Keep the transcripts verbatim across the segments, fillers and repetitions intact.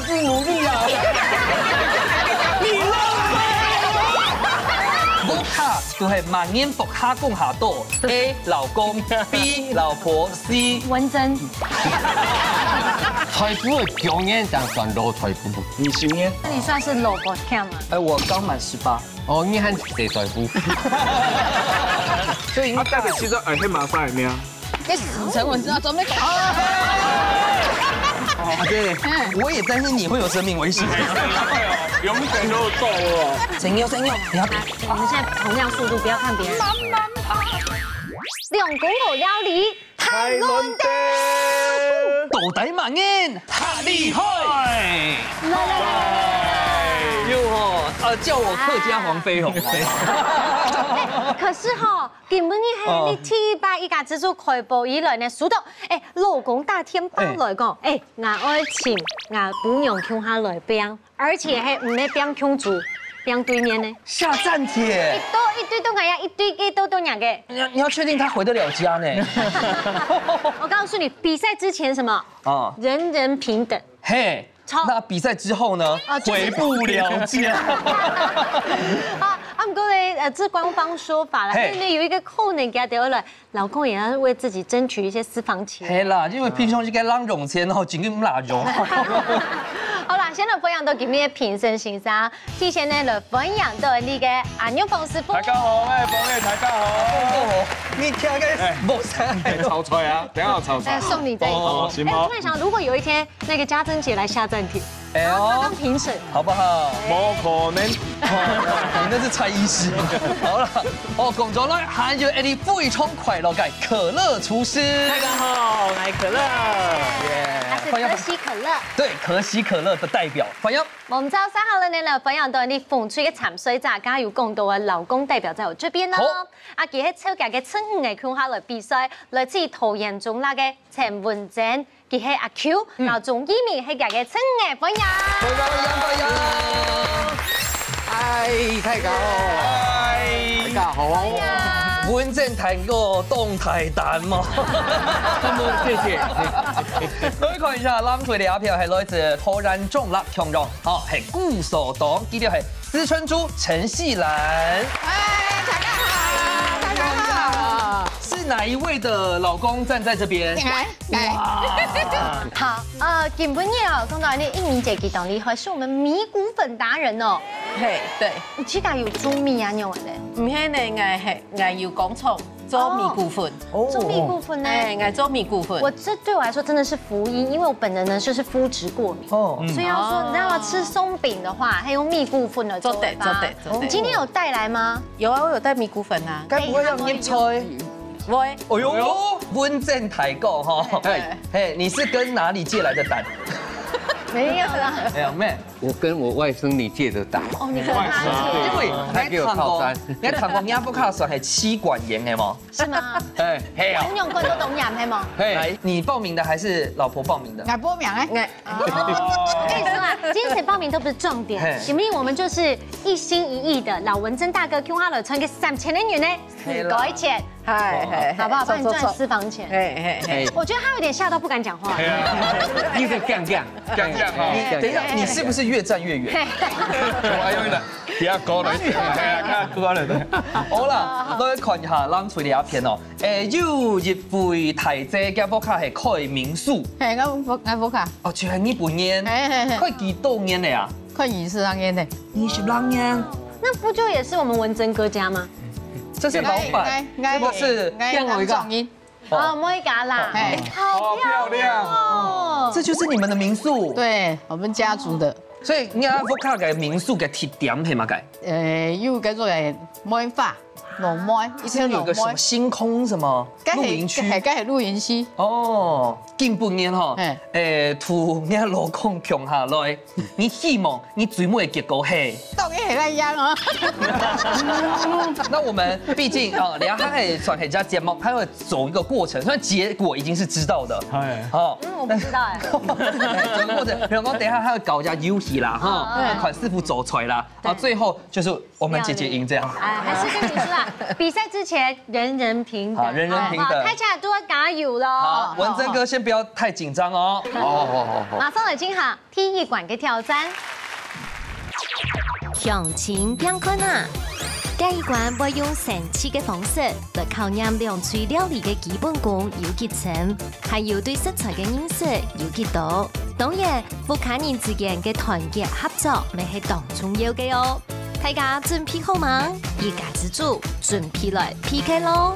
你努力啊！你浪費！屋下就係麼人屋下講下多，A老公，B老婆，C文珍。財富个強人正算老財富。你想呢？那你算是老婆強嗎？哎，我剛滿十八。哦，你還是細財富。所以你啊，代表其實哎，很麻煩，有沒有？ 你死沉，我知道，準備。啊，對，我也擔心你會有生命危險。永遠都有到哦。怎樣怎樣，你要。我們現在同樣速度，不要看別人。兩公婆料理，太難得。到底麼人較厲害？又吼，呃，叫我客家黃飛鴻。可是吼， 今晡日係你第一擺一家之煮開播以來呢，收到，哎，老公打電話來講，哎，𠊎愛請𠊎餔娘共下來拚，而且係毋係拚共桌，拚對面呢。下戰帖。一到一對到𠊎呀，一對一到到兩個。你要你要確定他回得了家呢。我告訴你，比賽之前什麼？哦，人人平等。嘿， 那比賽之後呢？啊，就是回不了家。啊，啊，毋過呢，呃，這官方說法啦，嘿。但是呢，有一個可能，佢兜會來，老公也要為自己爭取一些私房錢。係啦，因為平常時个零用錢吼，真个毋罅用。好啦，先來歡迎到今日个評審先生，首先呢，來歡迎到𠊎个阿玉鳳師傅。大家好，我係鳳仔，大家好。你聽个哎，無啥。哎，炒菜啊，等下有炒菜。哎，送你這一個。哦，行嗎？哎，突然想到，如果有一天 那個家珍姐來下戰帖，哎呦，當評審，好不好？無可能。你那是蔡醫師。好了，哦，工作來，還有𠊎兜非常快樂个可樂廚師。大家好，我係可樂。耶，還是可喜可樂。對，可喜可樂的代表，歡迎。𠊎等早上好了呢，歡迎到𠊎等紅隊个參賽者，剛剛有講到个老公代表在我這邊哦。好。啊，佢係湊佢个孫女仔共下來比賽，來自桃園中壢个陳文珍。 佢係阿Q，嗯。然後鍾一鳴係佢个孫仔，歡迎。歡迎，歡迎。哎，大家好。哎。大家好。歡迎。文珍大哥當大膽嘛。謝謝。各位看一下，藍隊个阿票係來自桃園中壢共樣，好，係鼓手黨，佢就係思春珠、陳細蘭。哎，大家好，大家好。是哪一位的老公站在這邊？哎。 哇。好，呃，今晡日哦，講到恁樣，一鳴姐佢當厲害，是我們米谷粉達人哦。嘿，對。你自家有做米啊，仰般个？毋係呢，𠊎係，𠊎有工廠做米谷粉。哦。做米谷粉呢？哎，𠊎做米谷粉。我這對我來說真的是福音，因為我本人呢就是麩質過敏，哦。所以要說，你知道嗎？吃鬆餅的話，還用米谷粉的做法。做得，做得，做得。你今天有帶來嗎？有啊，我有帶米谷粉啊。該不會要入菜？ 喂。哎呦，文珍大哥哈。哎。嘿，你是跟哪裡借來的膽？沒有啦。沒有，沒有。我跟我外甥女借的膽。哦，你跟她借。因為他給我靠山。你還聽過，你還聽過人家屋下算係妻管嚴的嗎？是嗎？哎。嘿啊。公用棍都懂養，係嗎？嘿。來，你報名的還是老婆報名的？𠊎報名个。𠊎 哦，我跟你說啊，今天誰報名都不是重點，嘿。因為我們就是一心一意的，摎文珍大哥共下來賺个三千个銀呢，嘿啦。五塊錢，嗨，嗨，好不好？幫你賺私房錢。嘿，嘿，嘿。我覺得他有點嚇到不敢講話。你是這樣，這樣。這樣，這樣哈。你等一下，你是不是越站越遠？嘿。我還有一個，不要高了，不要高了。好啦，來看一下，咱出的影片哦。 誒，有一位大姐，佢屋下係開民宿。嘿，𠊎屋，𠊎屋下。哦，就係日本人。嘿，嘿，嘿。開幾多年了呀？開二十零年了。二十零年。那不就也是我們文珍哥家嗎？這是老闆，哎，哎，哎，這個是哎，另外一個。哎，哦，妹家啦。嘿。好漂亮哦。這就是你們的民宿。對，我們家族的。所以，你屋下个民宿个特點係麼个？呃，有叫做梅花。 老妹，一條老妹。是不是有個什麼星空什麼該係，露營區？該係，該係露營區。哦，今晡日吼，嘿。誒，同𠊎老公共下來，你希望你最尾个結果係？當然係恁樣哦。那我們畢竟哦，等下他還算係節目，他會走一個過程，雖然結果已經是知道的。哎。哦。嗯，我不知道哎。走一個過程，比如講等一下他會搞一下遊戲啦，哈，哦，嗯。看師傅做出來啦，然後最後就是 我們姐姐贏這樣。哎，還是跟你說啦，比赛之前人人平等，好，人人平等。好不好？大家都要加油咯。好，文正哥先不要太紧张哦。好，好，好，好。马上来进行第一关的挑战。 向前边看啊！第一关會用生趣个方式來考驗兩隊料理个基本功有幾深，還有對食材个認識有幾多。當然，屋下人之間个團結合作乜係當重要个哦。大家準備好嗎？一家之煮，準備來P K咯！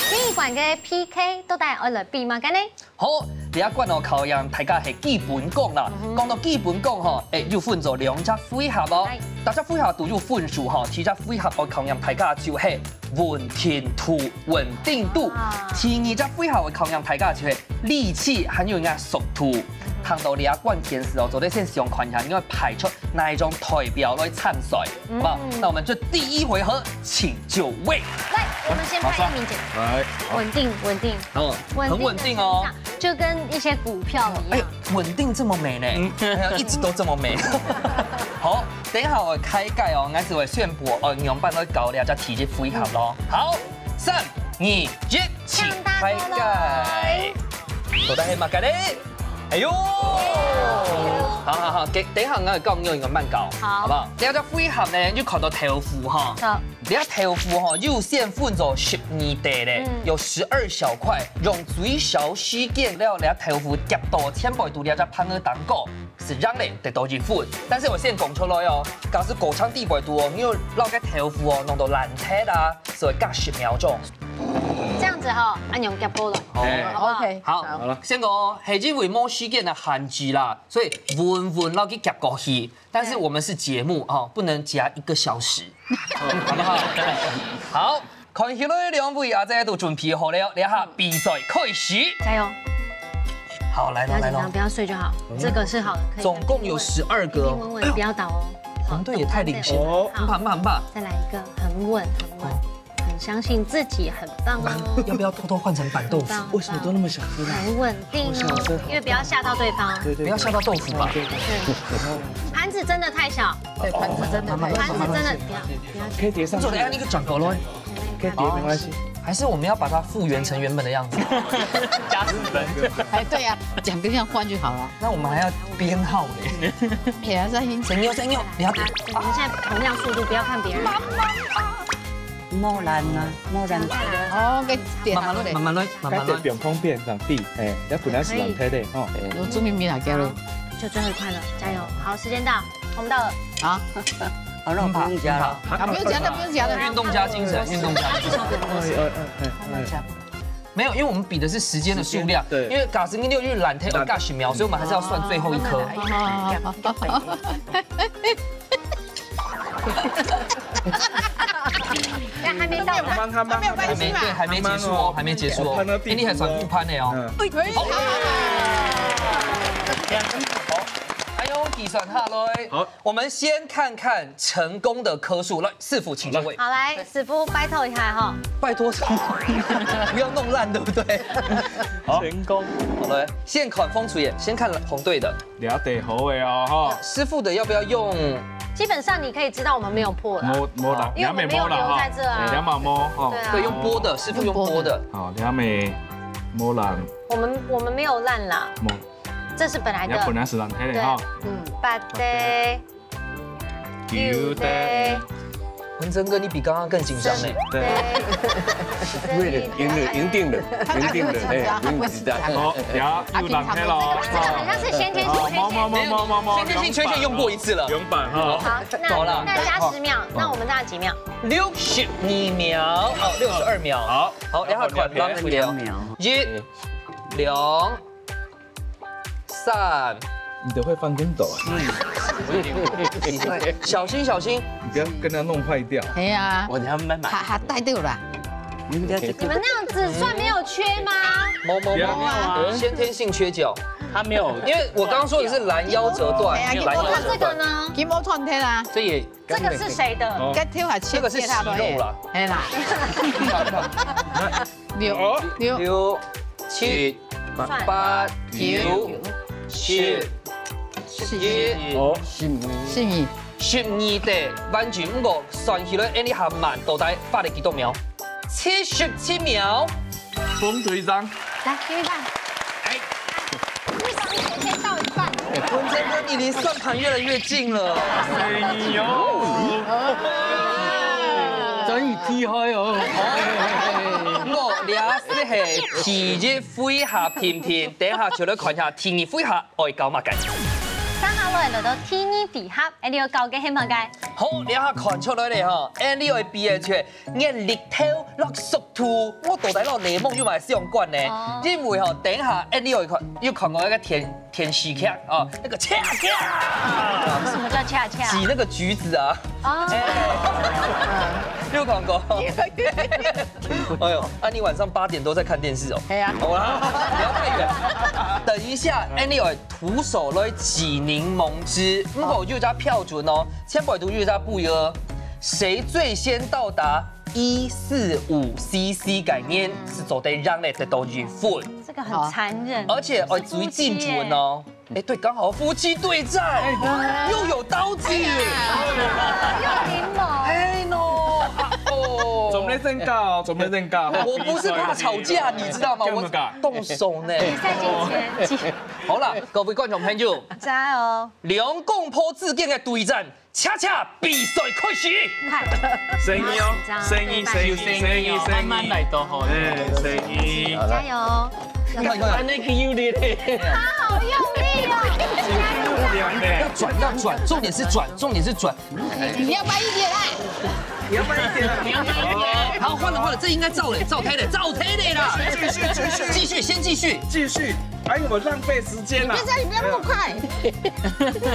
第一關个P K到底愛來比麼个呢？ 好，這一關哦，考驗大家係基本功啦。講到基本功吼，誒，又分做兩隻回合哦。大隻回合都有分數吼，第一隻回合愛考驗大家就係穩定度，穩定度。第二隻回合愛考驗大家就係力氣，還有人家速度。談到這一關件事哦，做得先想看一下，你會派出哪一種代表來參賽，好不好？那我們就第一回合，請就位。來，我們先派一名姐，來，穩定，穩定。 哦，很穩定哦。就跟一些股票一樣。哎，穩定這麼美呢？哎呀，一直都這麼美。好，等一下𠊎開蓋哦，𠊎就會宣布哦，仰般來搞這隻第一回合咯。好，三、二、一，請開蓋。到底係麼个呢？哎喲！好好好，等一下𠊎教你仰般搞，好不好？這隻回合呢，就看到豆腐哈。好。 這豆腐吼，又先分做十二垤咧，有十二小塊，用最少時間了，這豆腐夾到全部都這隻盤仔當中，係贏咧得到一分。但是𠊎先講出來哦，假使過長底背肚哦，你有摎該豆腐哦弄到爛忒啊，所以加十秒鐘。這樣子哈，恁樣夾過來，好不好？OK，好。好了，先講哦，係因為無時間个限制啦，所以穩穩摎佢夾過去。 但是我們是節目哦，不能夾一個小時，好不好？好，看起來兩位阿姊都準備好了，這下比賽開始。加油！好，來了，來了。不要緊張，不要睡就好，這個是好的，可以的。總共有十二個哦。穩穩，不要倒哦。紅隊也太領先了。好，很怕，很怕，很怕。再來一個，很穩，很穩。 很相信自己，很棒哦。要不要偷偷換成板豆腐？很棒，很棒。為什麼都那麼想喝那個？很穩定哦，我想喝好棒。因為不要嚇到對方。對，對，對。不要嚇到豆腐吧。對，對，對。對。盤子真的太小。對，盤子真的太小。盤子真的，不要，不要。可以疊上去。做得按那個轉過來。可以疊，沒關係。還是我們要把它復原成原本的樣子？加十分。哎，對呀，講跟這樣換就好了。那我們還要編號呢。哎呀，小心。神牛，神牛，你要，你們現在同樣速度，不要看別人。 無爛啊，無爛。哦，該點好咧。慢慢來，慢慢來，慢慢來。該點放便當低，哎，要不然係爛忒个吼。有注明明來叫了。就最後一塊了，加油！好，時間到，我們到了。好。好了，不用夾了。啊，不用夾了，不用夾了。運動家精神，運動家精神。哎，哎，哎，哎，哎。沒有，因為我們比的是時間的數量，時間，對。因為假使你六日爛忒有加十秒，所以我們還是要算最後一顆。好，好，好，好。 還沒到啦。還沒，對，還沒結束哦，還沒結束哦。哎，你還算復盤的哦。嗯。哎，好，好，好。好，哎呦，計算下來。好。我們先看看成功的顆數。來，師傅，請就位。好，來，師傅，拜託一下哈。拜託什麼？不要弄爛，對不對？好。成功。好，來，先看紅隊的，先看紅隊的。 了解，好个哦，吼。師傅的要不要用？基本上你可以知道我們沒有破了，無，無啦，因為我們沒有留在這啊。兩碼無，吼。對啊。對，用剝的，師傅用剝的。好，兩碼無啦。我們，我們沒有爛啦。無。這是本來的。本來係爛忒个，對，吼。嗯，八塊。 九塊。文正哥，你比剛剛更緊張呢。對。對，贏了，贏定了，贏定了，哎，不用緊張。好，呀，又爛忒了。這個很像是先天性缺陷。好，好，好，好，好。先天性缺陷用過一次了。兩碼哈。好，那，好了。那加十秒，那我們再加幾秒？六十二秒，哦，六十二秒。好。好，等下看，然後兩碼。一、兩、 三。你的會翻跟斗啊？四。小心，小心。你不要跟它弄壞掉。哎呀，我等下慢慢。還，還帶掉啦。你們家這個，你們那樣子算沒有缺嗎？沒有，沒有，沒有啊。先天性缺角。它沒有。因為我剛剛說的是攔腰折斷，哎呀，你剝它這個呢？你剝斷忒啦。這也，這個是誰的？哦。該挑下切，這個是息肉啦。切它落去。哎啦。 六，哦。六，六、七、八、九、十、十一。哦。十二。十二垤，完全毋過算起來，恁呢下滿到底花了幾多秒？七十七秒。洪隊長，來，給你看。哎，你上一节先到一半。文珍哥，你离算盘越来越近了。哎呦，真有厉害哦！我這係第一回合評評，等下就來看一下第二回合愛搞麼个。接下來來到第二回合，哎，你要搞个係麼个？好，這下看出來了吼，哎，你愛比个出 眼力頭、落速度，我到底落檸檬有麼个相關呢？哦。因為吼，等一下，哎，你有看，有看過那個電，電視劇啊，那個恰恰，什麼叫恰恰？擠那個橘子啊。哦。哎，有看過？哎呦，啊，你晚上八點都在看電視哦。哎呀。好啦，不要太遠。等一下，哎，你有徒手來擠檸檬汁，不過有一隻標準哦，千百度有一隻不一樣，誰最先到達 一四五 C C 概念，係做得讓你得到一分。這個很殘忍。而且，哦，最精準哦。哎，對，剛好夫妻對戰，又有刀子。哎呀，又有檸檬。哎喏，啊，哦。準備正告，準備正告。我不是怕吵架，你知道嗎？我動手呢。比賽進前，好啦，各位觀眾朋友，加油！兩公婆之間个對戰， 恰恰比賽開始。生意哦，生意，生意，生意，生意，慢慢來都好。哎，生意。加油！你看，你看，恁呢佢有力嘞。他好用力哦！要轉，要轉，重點是轉，重點是轉。你要慢一點啦！你要慢一點啦！你要慢一點。好，換了，換了，這應該照了，照推的，照推的啦！繼續，繼續，繼續，先繼續，繼續。哎呦，我浪費時間了。你不要這樣，你不要那麼快。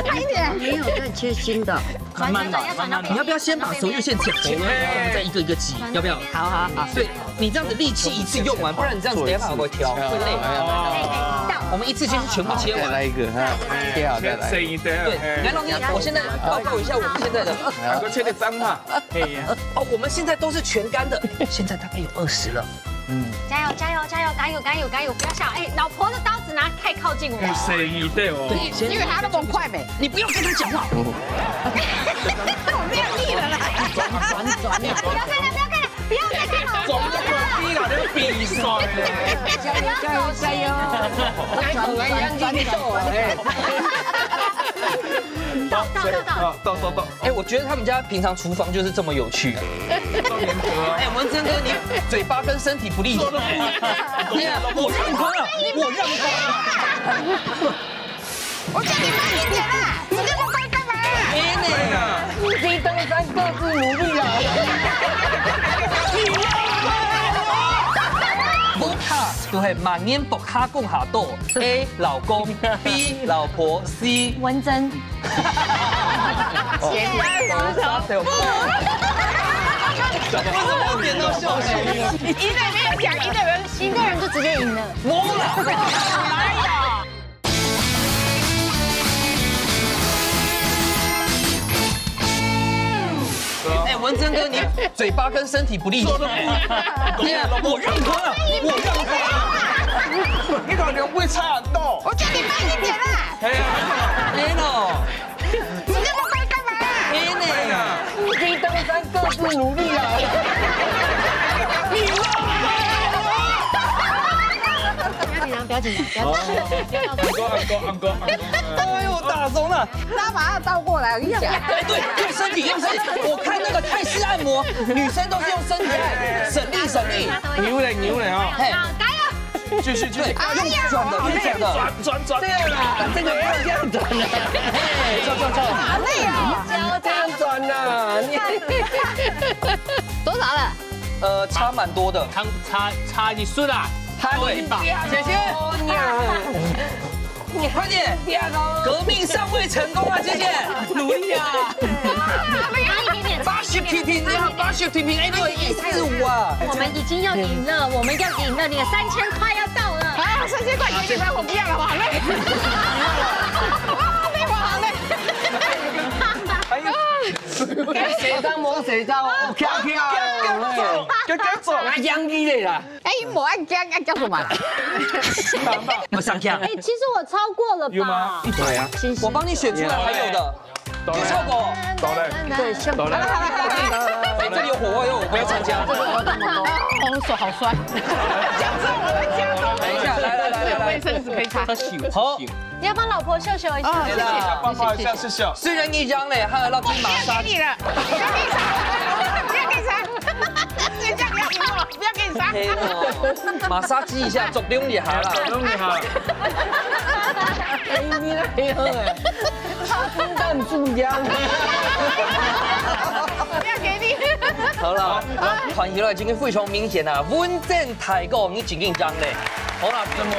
慢一點。你有在切心的？慢慢来，慢慢来。你要不要先把所有线剪掉，我们再一个一个挤，要不要？好好好。所以你这样子力气一次用完，不然你这样子等一下会挑，会累。哎，哎，到。我们一次性是全部切完。再来一个哈，切好再来。生意的。对，来，老师，我现在报告一下我们现在的。啊，我切个章哈。哎呀。哦，我们现在都是全干的，现在大概有二十了。 嗯，加油，加油，加油，加油，加油，加油，不要笑。哎，老婆的刀子拿太靠近我。生意的哦。对，因为他那么快没。你不要跟他讲话。我没有力了啦。转，转，转。不要看了，不要看了，不要再看了。总不能逼了，要比赛嘞。加油，加油，加油！来，来，来，来，来。到，到，到，到。啊，到，到，到。 哎，我觉得他们家平常厨房就是这么有趣。哎，文珍哥，你嘴巴跟身体不利索。对啊，我让他了，我让他了。我叫你慢一点啦，你那么快干嘛？哎呢，你自己登山各自努力啊。不怕，就系慢慢 下讲下多，A 老公，B 老婆，C 文珍。为什么点到笑笑？一个没有讲，一个人，一个人就直接赢了。没了。哎呀！ 哎，文珍哥，你嘴巴跟身体不利索。对啊，我让他了，我让他了。你感觉会差很多。我叫你慢一点啦。哎呀，哎喏，你那么快干嘛？哎呢，你登山各自努力啊。你让他。不要紧张，不要紧张，不要紧张。 哎呦，大松啊！他把它倒过来，我跟你讲。哎，对，用身体，用身体。我看那个泰式按摩，女生都是用身体按，省力，省力。牛嘞，牛嘞啊！嘿，加油！继续，继续。对，用转的，用转的。转，转，转。对啦，这个要这样转的。嘿，转，转，转。好累哦。这样转呐，你。多少了？呃，差蛮多的。差，差，差一岁啦。 他都一把，姐姐，快点，革命尚未成功啊，姐姐，努力啊！差一点点，八十平平，你好，八十平平，哎，你有一四五啊。我们已经要赢了，我们要赢了，你的三千块要到了。啊，三千块钱给他，我不要了，我好累。我好累，我好累。哎呦，谁当摸谁招哦，飘飘。给给走，给给走，啊，洋芋嘞啦。 哎，我按讲，按讲什么？我上架。哎，其实我超过了吧？有吗？一百啊。其实我帮你选出来还有的。有效果。到了，对，像到了。哎，这里有火锅肉，我不要参加。哦，手好酸。等一下，来来来来来卫生纸可以擦。来，好，你要帮老婆秀秀一下。哦，谢谢。爸爸一下，谢谢。虽然一张嘞，还有那个马杀给你了，不要给你擦，不要给你擦，人家不要给我，不要给你擦。黑哦，马杀鸡一下，足容易下啦。容易哈。哎，你那黑黑哎，他孵蛋助燃。不要给你。好了，看起来已经非常明显了，文正太过，你已经张嘞。好了，怎么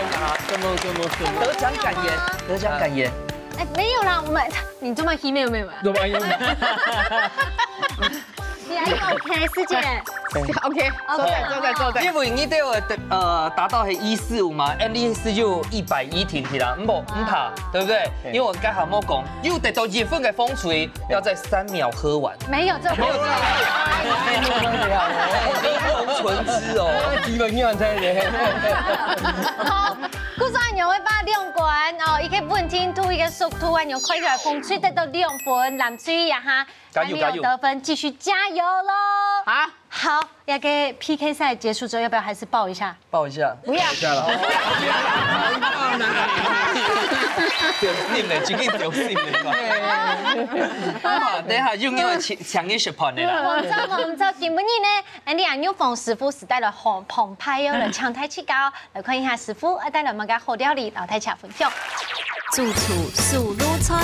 怎么怎么怎么？得奖感言，得奖感言。哎，没有啦，我们你这么黑没有没有啊？怎么样？你还有 OK 师姐，OK，坐在坐在坐在。因为你对我的呃达到黑一四五嘛，N D四就一百一挺起啦，唔唔怕，对不对？因为我刚好没讲，又得到一份的风吹，要在三秒喝完。没有这回事。灵魂纯汁哦。基本上才好，故所按鈕会发两关哦，一个稳定度，一个速度，按鈕开起来风吹得到两分，蓝吹呀哈，加油加油得分，继续加油喽！好，好，那个 P K 赛结束之后，要不要还是抱一下？抱一下。不要。丢心了，今天丢心了。啊，等一下又因为抢抢你食饭的啦。我知道，我知道，今晡日呢，俺哋阿玉鳳師傅是帶了好澎湃哦，來搶大自家哦，來看一下師傅愛帶來麼个好料理，摎大家分享。主廚素魯菜。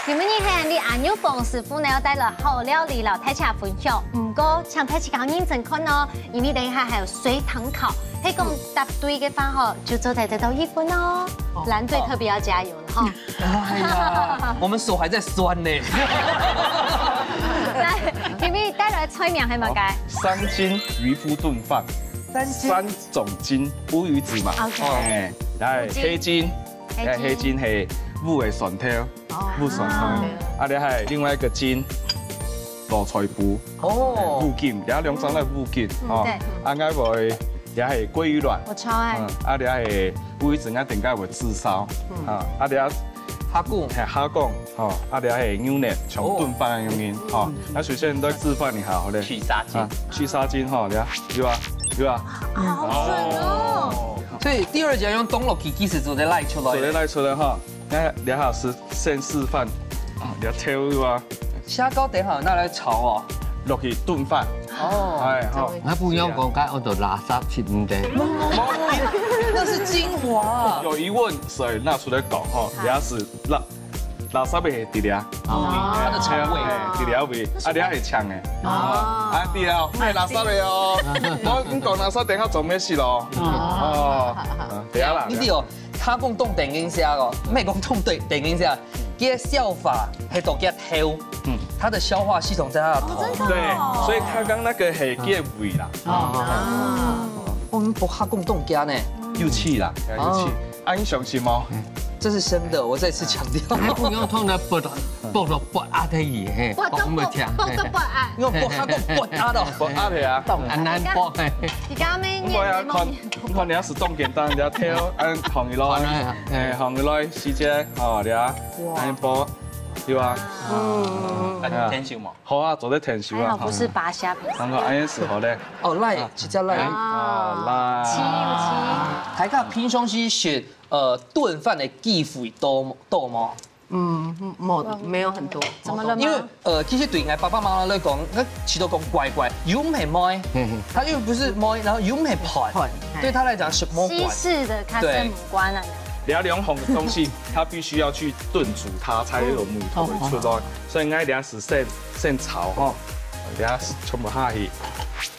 今晡日係俺哋阿玉鳳師傅呢，要帶了好料理，摎大家分享。毋過，請大自家認真看哦，因為等一下還有水塘烤，係講答對个話吼，就做得得到一分哦。藍隊特別要加油了哈。哎呀，我们手还在酸呢。來，今晡日帶來菜名係麼个？三斤漁夫燉飯，三斤三種筋，烏魚子嘛。 OK 哎，來黑筋，黑筋來黑筋係烏个蒜頭，烏蒜頭。啊，你還有另外一個筋，蘿蔔脯，哦，烏筋，然後兩種都係烏筋，哦對。啊，𠊎會，也係鮭魚卵，我超愛。嗯，啊，你還係烏魚子，𠊎等下會炙燒，啊，啊，你還蝦公，係蝦公，吼，啊，你還係牛肉，像燉飯个樣形，吼。那首先都示範一下，好咧。取沙筋啊。，去殺菌吼，你看，有啊，有啊。好準哦。所以第二節用東落去，其實做得拉出做得來。拉出來哈，那你還係先示範，啊，你要挑有啊，蝦膏等一下拿來炒哦。落去燉飯，哦，哎，好。那不用講，該我都垃圾食毋得。那是精華。有疑問，所以拿出來講吼，你還係垃垃圾个係底下，它的腸胃。哎，底下位，啊，你還係搶个，啊，底下，毋係垃圾个哦，我毋講垃圾，等下做咩事咯？哦，等下啦。你知哦，他講凍等一下哦，毋係講凍等等一下，佢个消化係到佢个頭，嗯，他的消化系統在他的頭。對，所以剛剛那個係佢个胃啦，哦，我們不怕講凍驚呢，有氣啦，有氣，啊，你相信嗎？這是生的，我再次強調。還不用痛的，剝剝落剝啊，可以嘿，我都不，講不聽。我都不愛。因為不怕講不啊的。不啊，對啊。很難剝嘿。你剛剛沒不過要看念，看你要是凍簡單，你要挑，嗯，紅起來，哎，紅起來，時間，哦，對啊，哎，剝，對啊，嗯，那你天秀嘛？好啊，做得天秀啊，還好不是拔蝦皮。然後哎是好嘞，哦，來，直接來。啊，來，七五七。大家平常時食呃燉飯个機會多多嗎？嗯，没没有很多。怎麼了嗎？因為呃，其實對𠊎爸爸媽媽來講，那其實講乖乖，又毋係妹，他又不是妹，然後又毋係婆，婆，哎對他來講係麼西乖。式的它是母官啊。你要兩項東西，它必須要去燉煮它，才有味道會出來。所以𠊎等下係先先炒吼，等下全部下去。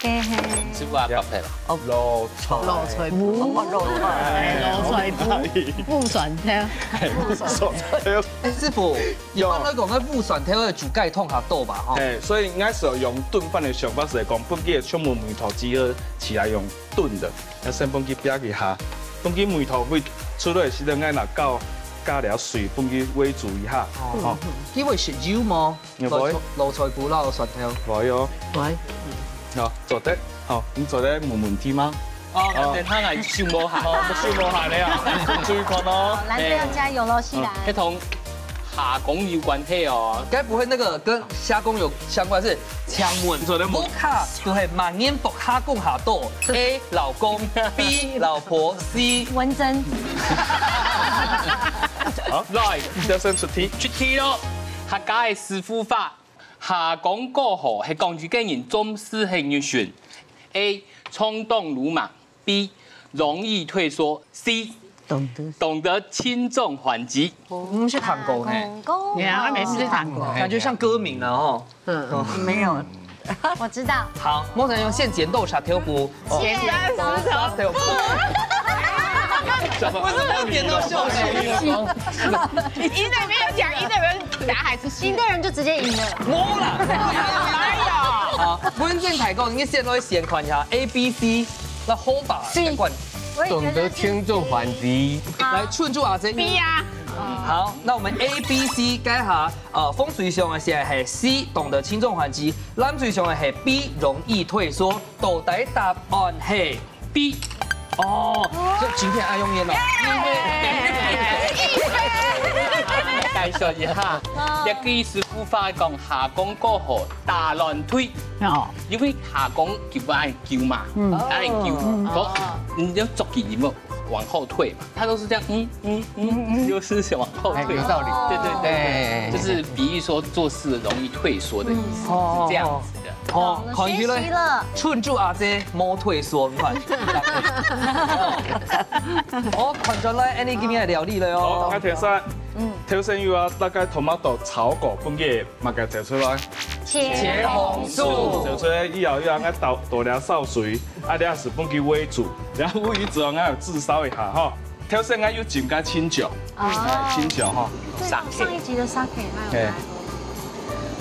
嘿嘿。師傅啊，搭配了。老菜，老菜脯，哦，老菜，哎，老菜脯，木蒜頭。老菜。哎，師傅，一般來講，該烏蒜頭个煮雞湯較多吧，吼。哎，所以應該是有用燉飯的想法，是講分佢全部味道集合起來用燉的，要先分佢煸一下，分佢味道會出來時，應該拿搞加了水，分佢煨煮一下。哦，佢會食油無？有無？老菜脯啦，蒜頭。無喲。喂，好，做得，好，你做得問問題嗎？哦，等下來想無下。哦，不是無下了啊，注意看哦。藍隊要加油嘍，西蘭。該同下工有關係哦。該不會那個跟蝦公有相關？是請問，做得問。屋下就係麼人屋下公下多？A老公，B老婆，C。文珍。好，來，你就先出題。出題咯。客家个師傅話，下工過河係講一個人做事係有順。A，衝動魯莽。B，容易退縮。C，懂得懂得輕重緩急。毋識聽過呢。公公。你還沒試聽過。感覺像歌名了哦。嗯，沒有。我知道。好，莫才用現剪刀石頭布。哦。剪刀石頭布。為什麼要剪到秀秀？贏的沒有講，贏的人答還是新的人就直接贏了。我啦。哎呀。好，文珍大哥，你先來先看一下A、B、C，那好吧？C。我也覺得是懂得輕重緩急。好。來，春珠阿姐。B啊。好，那我們A、B、C該下，呃，風水上个係係C，懂得輕重緩急；藍水上个係B，容易退縮。到底答案係B。哦，這今天愛用眼哦。因為，解說一下，這個師傅話講下工過河打亂腿。哦。因為下工就愛勼嘛，嗯。愛勼，嗯。好，你就捉緊，你就往後退嘛。他都是這樣，嗯嗯嗯，就是往後退。哎，有道理。對對對，哎。就是比喻說做事容易退縮的意思，哦。是這樣子的。哦，好了，看起來學習了。春珠阿姐無退縮，你看。哦，看出來，恁樣今日个料理了喲。好，𠊎先說，嗯。頭先有啊，大概tomato炒過，分佢 麼个走出來？茄紅素。走出來以後，又愛倒倒點燒水，啊，這係分佢煨煮，然後煨煮，𠊎有炙燒一下吼。頭先𠊎有浸个青椒，哦。哎，青椒吼。對，上一集的沙拉還有拿來。哎。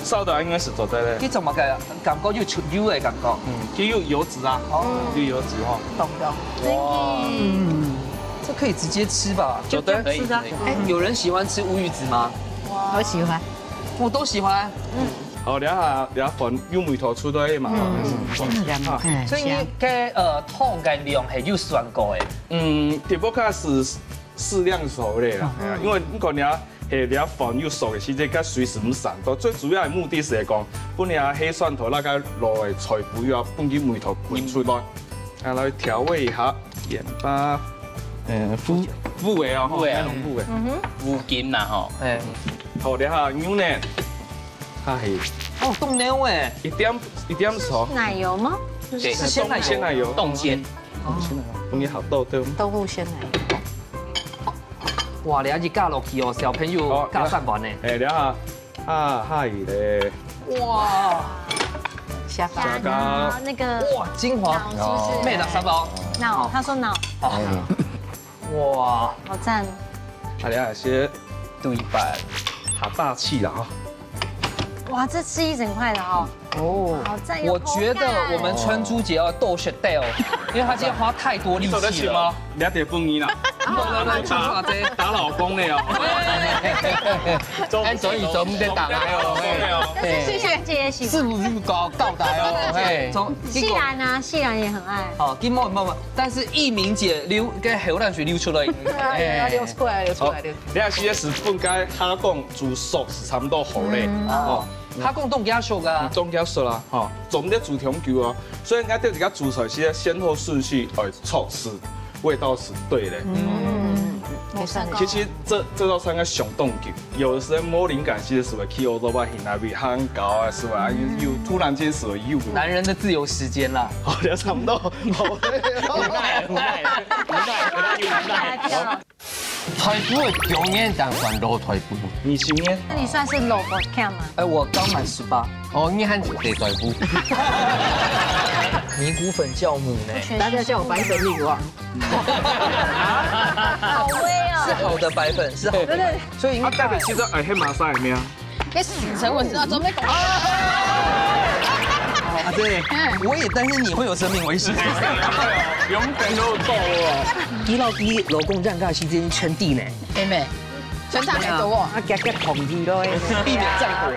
燒到應該係做得嘞。佢做麼个感覺有出油个感覺？嗯，佢有油脂啊，哦。有油脂吼。懂懂。哇，嗯，這可以直接吃吧？就這樣吃啊。可以，可以。哎，有人喜歡吃烏魚子嗎？我喜歡。 我都喜歡。嗯。好，這下這飯有味道出來嘛。嗯，嗯，嗯，啊，嗯，所以你个，呃，湯个量係有算過个。嗯，只不過係適量就好咧啦。嗯。哎呀，因為你看你啊，係這飯有熟个時節，該水係毋散到。最主要个目的係講，分你啊，黑蒜頭那個落个菜脯啊，分佢味道滾出來。啊，來調味一下，鹽巴，嗯，胡，胡椒哦，胡椒。胡椒。嗯哼。胡椒啦吼。哎。 好，這下牛奶，它係哦，凍牛奶。一點，一點熟。奶油嗎？對，是鮮奶油。鮮奶油。凍鮮。哦，鮮奶油，容易好豆豆。豆腐鮮奶油。哇，你還是加落去哦，小朋友哦，加上班呢。哎，這下，啊，嗨咧。哇，下巴。下巴。那個哇，精華。腦是不是？沒了，三寶。腦，他說腦。好。 哇，好讚。大家先ดู一半，好大氣啦哈。哇，這吃一整塊的哦。哦，好讚，有口感。我覺得我們春珠姐要鬥血鬥，因為她今天花太多力氣了。你走得起嗎？你要得分你啦。不不不，打老公的哦。哎，所以總得打來哦，嘿。但是謝謝姐姐喜歡。是不是高高打哦？嘿，從細蘭啊，細蘭也很愛。好，金毛毛嘛。 但是一鳴姐流，該口涎水流出來。對啊，哎。流出來，流出來，好，流出來。你看，其實係分該蝦公煮熟係差不多好咧，嗯。哦。蝦公凍較熟啊。凍較熟啦，吼，總得煮長久哦。所以應該對這個主菜，其實先後順序，哎，錯是味道是對的。嗯，沒錯。其實這，這道菜應該相當久，有的時候無靈感，其實係會去歐洲吧，去那邊漢堡啊，係吧？又，又突然間係會又。男人的自由時間啦。好，就差不多。好。 菜脯个經驗當算老菜脯。二十年。那你算是老國強嗎？哎，我剛滿十八。哦，你還是細菜脯。米谷粉酵母呢？大家叫我白粉米谷啊。好威哦。是好的白粉，是好的白粉。對對。所以應該啊，代表其實哎，黑馬賽有沒有？ 該死神，我知道，準備講。啊，對，嗯。我也擔心你會有生命危險。不用等就走了。佢老佢老公讓佢時間全地呢。哎妹，全場還多哦。啊，夾夾紅地咯。避免戰火。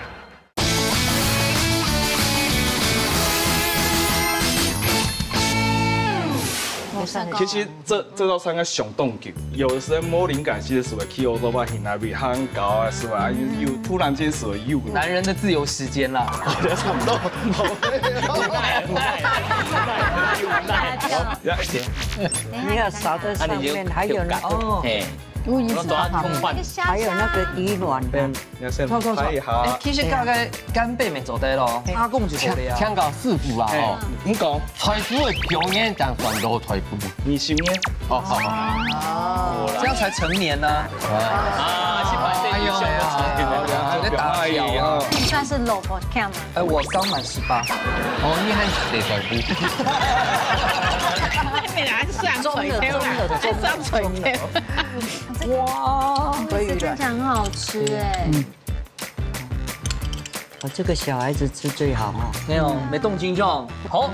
其實這，這道菜應該上當久，有的時候無靈感，其實係會去學做把戲啊，比較高啊，係吧？有，突然間係會有。男人的自由時間啦。差不多。你要撒在上面，還有那个，哦，嘿，烏鱼子我抓旁通饭。還有那个魚卵啊。你要先拍一下。哎，其實大概干貝沒做得咯，阿公就做得啊。香港師傅啊，哦，你講，菜譜會表演，但算老菜譜。你信耶？哦，好好好。這樣才成年呢。啊，去買這一箱的菜譜。哎呀，有點打架啊。哎呀，你算是老佛camp吗？哎，我剛滿十八。哦，你還係菜譜。你還上水口啦，還上水口。哇，這真的很好吃哎。我这个小孩子吃最好哦。沒有，沒動靜就好。好，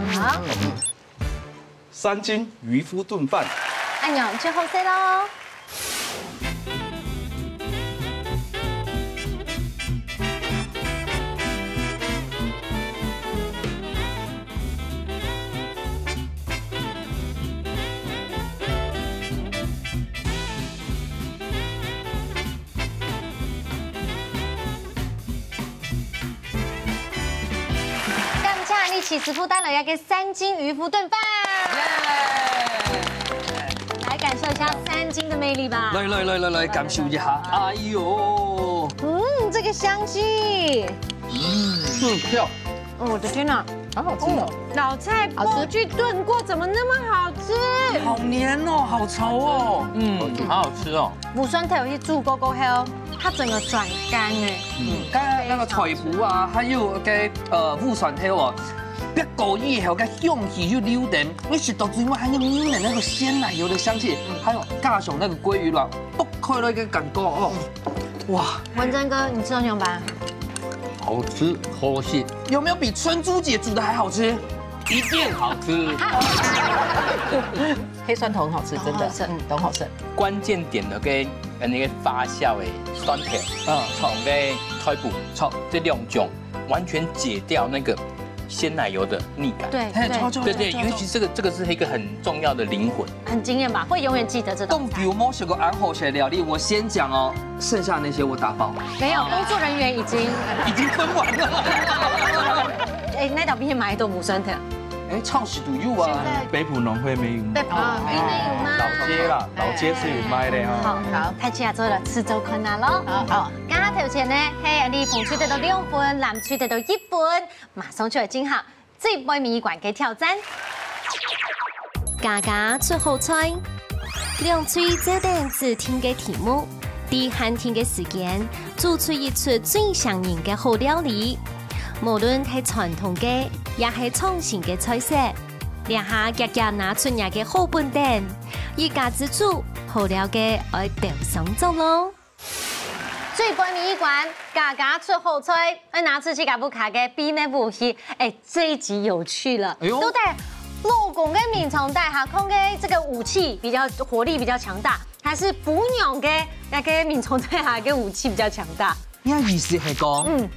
三斤漁夫燉飯。按鈕最後塞喽。 感謝你，徐師傅帶來一个三斤漁夫燉飯。來感受一下三斤的魅力吧。來來來來來，感受一下。哎呦，嗯，這個香氣，嗯，跳，哦，我的天哪，好好吃哦。老菜脯去燉過，怎麼那麼好吃？好黏哦，好稠哦。嗯，好好吃哦。無蒜頭去煮過過後，它整個轉甘哎。嗯，剛剛那個菜脯啊，還有該呃烏蒜頭哦，煏過以後个香氣又留等，你食到最尾還有黏黏那個鮮奶油的香氣，還有加上那個鮭魚卵，剝開來个感覺哦，哇，文珍哥，你吃到牛排？好吃，好吃。有沒有比春珠姐煮的還好吃？一定好吃。黑蒜頭很好吃，真的，很好吃嗯，都很好吃。關鍵點的跟跟那個發酵的酸甜，嗯，炒个菜脯，炒這兩種完全解掉那個鮮奶油的膩感。對嘿，對超超對對，尤其這個這個是一個很重要的靈魂。很驚豔吧？會永遠記得這道凍。比我摸水果安好些料理，我先講哦，剩下那些我打包，沒有，工作人員已經已經分完了。哎，那道邊買都無酸甜。哎，超市都有啊。北埔農會沒有賣。北埔農會沒有嗎？老街啦，老街是有賣的哈。好，好，大家做了吃周困難咯。好，好，剛剛頭前呢，係你紅隊得到兩分，藍隊得到一分，馬上就來進行最尾一關个挑戰。家家出好菜，兩隊照等指定个題目，在限定个時間，做出一出最像人个好料理。無論係傳統个，也係創新个菜色，這下遽遽拿出若个好本等，一家之煮，好料个愛鬥上桌咯。 最尾一關，家家出好菜，愛拿出自家屋下个秘密武器。哎，這一集有趣了。哎呦都在老公个眠床底下，看个這個武器比較火力比較強大，還是餔娘个那個眠床底下个武器比較強大？你的意思係講，嗯，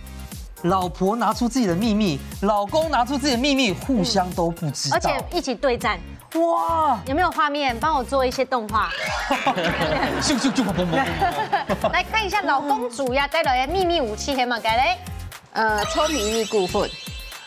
老婆拿出自己的秘密，老公拿出自己的秘密，互相都不知道。而且一起對戰，哇，有沒有畫面？幫我做一些動畫。咻咻咻，砰砰砰。來看一下老公主要帶來的秘密武器係麼个咧？呃，炒秘密菇粉，